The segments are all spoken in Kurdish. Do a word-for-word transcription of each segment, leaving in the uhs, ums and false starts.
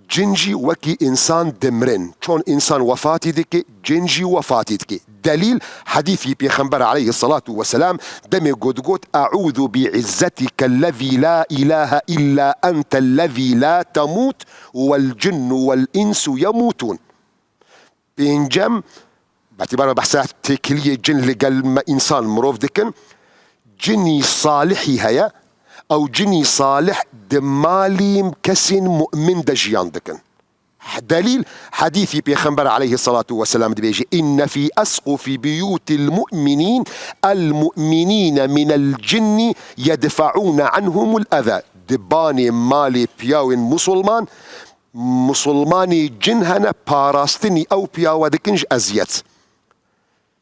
Cin jî wekî însan dimirin. Çon însan wefatî dike, cin jî wefatî dike. Delîl, hedîfî Pêxember aleyhissalatu vesselam demê ku digot, "Eûzu bi izzetikellezî la ilahe illa entellezî la temût, wel cinnu wel insu yemûtûn." Pêncem, betîbar me behsa têkiliyê cin li gel me însan mirov dikin. Cinî salihî heye, ew cinî salih di malî kesên mu'min de jiyan dikin. Delîl, hedîfî Pêxember aleyhissalatu vesselam dibêje, "Inne fî esqufi biyûtil mu'minîn, el mu'minîne minel cinnî yedfeûne anhumul eza." Di banê malê piyawên musulman, musulmanê cin hene, parastinî ew piyawe dikin ji eziyet.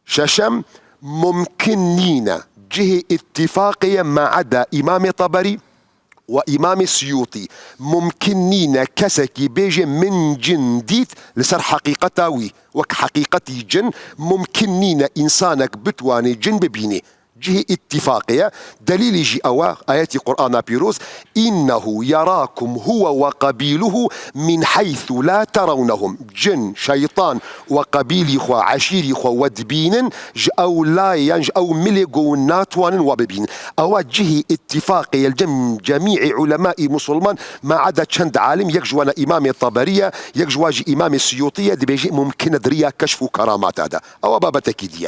Şeşem, mumkin nîne, cihê îttifaqê ye, me'eda Îmamê Teberî û Îmamê Siyûtî. Mumkin nîne kesekî bêje, "Min cin dît", li ser heqîqeta wî, wek heqîqetî cin, mumkin nîne însanek bitwanê cin bibînê. Cihê îttifaqê ye. Delîlî jî ew e, ayetî Qur'ana pîroz, "Înnehu yerakum huwe we qebîluhu min heythu la terewnehum." Cin, şeytan we qebîlî xwe, eşîrî xwe we dibînin, ji ew layê yan ji ew milê ku hûn natwanin we bibînin. Ew e cihê îttifaqê ye li cem cemî'ê ulemaî musulman, me'eda çend alim, yek ji wan e Îmamê Teberî ye, yek ji wan jî Îmamê Siyûtî ye, dibêje mumkin e di riya keşf û keramata de. Ew e babetekî dî ye.